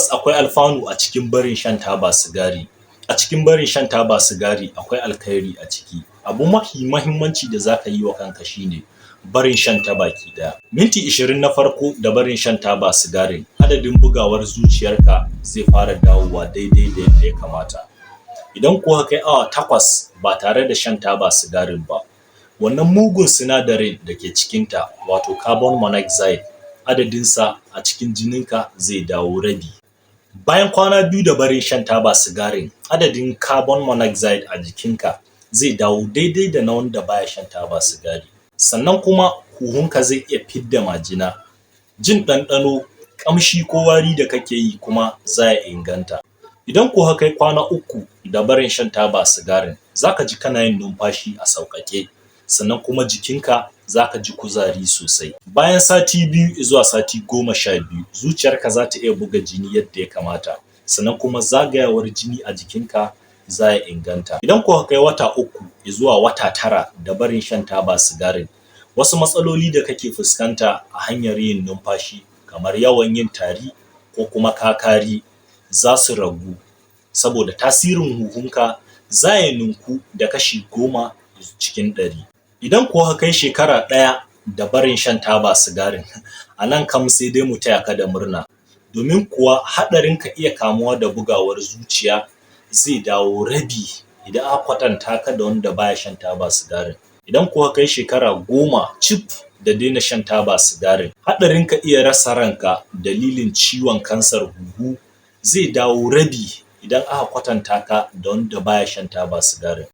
Tabbas akwai alfanu a cikin barin shan taba sigari. A cikin barin shan taba sigari akwai alkhairi a ciki. Abu mafi mahimmanci da zaka yi wa kanka shine barin shan ta baki ɗaya. Minti 20 na farko da barin shan taba sigarin, adadin bugawar zuciyarka zai fara dawowa daidai da yadda ya kamata. Idan kuwa ka kai awa 8 ba tare da shan taba sigarin ba, wannan mugun sinadarin da ke cikinta, wato carbon monoxide, adadinsa a cikin jininka zai dawo rabi. Bayan kwana 2 da barin shan taba sigarin, adadin carbon monoxide a jikinka zai dawo daidai da na wanda baya shan taba sigari. Sannan kuma huhunka zai iya fidda majina, jin ɗanɗano, ƙamshi ko wari da kake yi kuma za ya inganta. Idan kuwa ka kai kwana 3 da barin shan taba sigarin, zaka ji kana yin numfashi a sauƙaƙe, sannan kuma jikinka zaka ji kuzari sosai. Bayan sati 2 zuwa sati 12, zuciyarka zata iya buga jini yadda ya kamata, sannan kuma zagayawar jini a jikinka za ya inganta. Idan kuwa ka kai wata 3 zuwa wata 9 da barin shan taba sigarin, wasu matsaloli da kake fuskanta a hanyar yin numfashi, kamar yawan yin tari ko kuma kakari, za su ragu, saboda tasirin huhunka za ya ninku da kashi 10 cikin 100. Idan kuwa ka kai shekara ɗaya da barin shan taba sigarin, a nan kam sai dai mu taya ka da murna, domin kuwa haɗarin ka iya kamuwa da bugawar zuciya zai dawo rabi idan aka kwatanta ka da wanda baya shan taba sigarin. Idan kuwa ka kai shekara 10 cif da daina shan taba sigarin, haɗarin ka iya rasa ranka dalilin ciwon kansar huhu zai dawo rabi idan aka kwatanta ka da wanda baya shan taba sigarin.